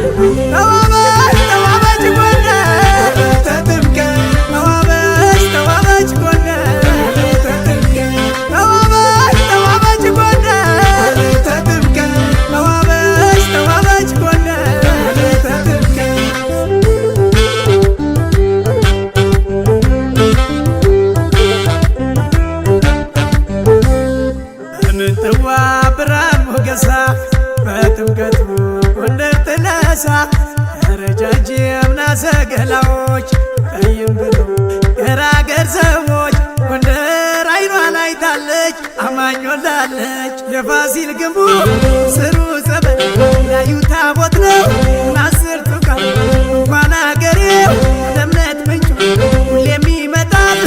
ተዋበች ተዋበች ጎንደር ተጥምቀት፣ ተዋበች ተዋበች ጎንደር ተጥምቀት፣ ተዋበች ተዋበች ጎንደር ተጥምቀት፣ ተዋበች ተዋበች ጎንደር ተጥምቀት። ምንትዋ ብርሃን ሞገሳ በጥምቀቱ ጎንደር ትነሳ፣ ረጃጅም ናሰገላዎች ጠይም ብሎ ገራገር ሰዎች ጎንደር አይኗን አይታለች አማኝ ወልዳለች። የፋሲል ግንቡ ስሩ ጸበል ያዩ ታቦት ነው 10ቱ ቃል፣ እንኳን አገሬው ለእምነት ምንጩ ሁሌም ይመጣል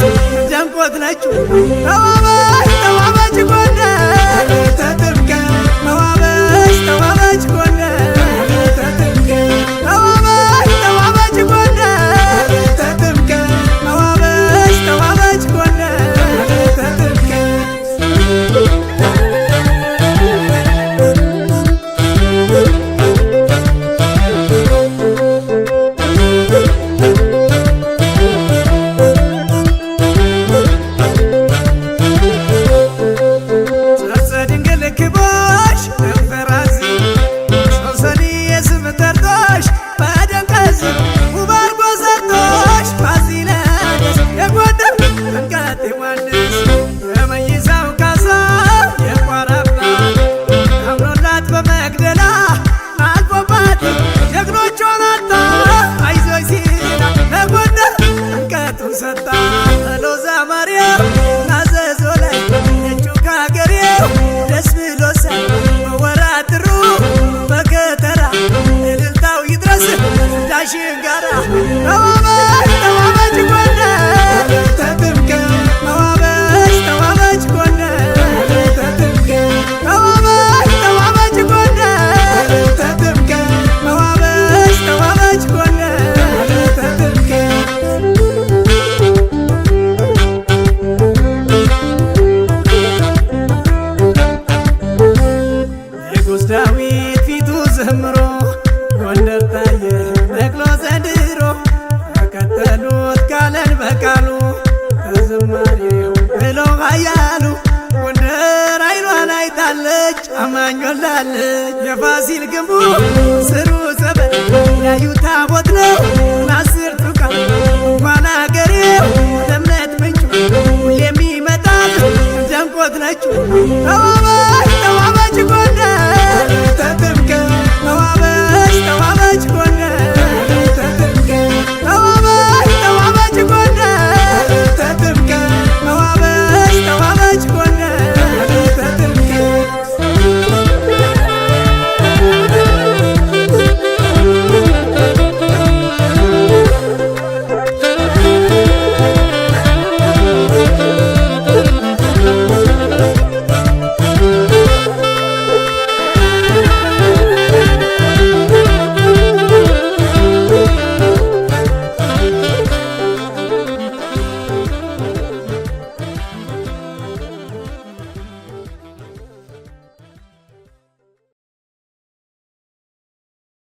ደምቆት ነጩ። ተዋበች ተዋበች ጎንደር ተጥምቀት፣ ተዋበች ተዋበች ጎንደር ተጥምቀት፣ ተዋበች ተዋበች ጎንደር ተጥምቀት፣ ተዋበች ተዋበች ጎንደር ተጥምቀት። ሰርጸ ድንግል ክቦሽ ደንፈራዝ፣ ሶሰኒ የስም ጠርቶሽ በደንቀዝ፣ ውብ አርጎ ሰርቶሽ ፋሲለደስ የጎንደር ጥምቀት ዮሐንስ፣ የመይሳው ካሳ የቋራባት አምሮላት በመግደላ አልፎባት ጀግኖቿን አጣ አይዞሽ ሲላ ለጎንደር ጥምቀቱን ሰጣ። ሎዛ ማርያም ናዘዞ ላይ ነጩ ካገሬው ደስ ብሎሳል በወራትሩ በከተራ እልልታው ይድረስ ዳሽን ጋራ። ተዋበች ተዋበች ጎንደር ተጥምቀት፣ ተዋበች ተዋበች ጎንደር ተጥምቀት፣ ተዋበች ተዋበች ጎንደር ተጥምቀት፣ ተዋበች ተዋበች ጎንደር ተጥምቀት። ንጉሥ ዳዊት ፊቱ ዘምሮ ጎንደር ታየ ነቅሎ ዘንድሮ፣ ተከተሉት ካለን በቃሉ ተዘማሪው ብሎ ኃያሉ ጎንደር አይኗን አይታለች አማኝ ወልዳለች። የፋሲል ግንቡ ስሩ ጸበል ያዩ ታቦት ነው 10ቱ ቃል፣ እንኳን አገሬው ለእምነት ምንጩ ሁሌም ይመጣል ደምቆት ነጩ። ተዋበች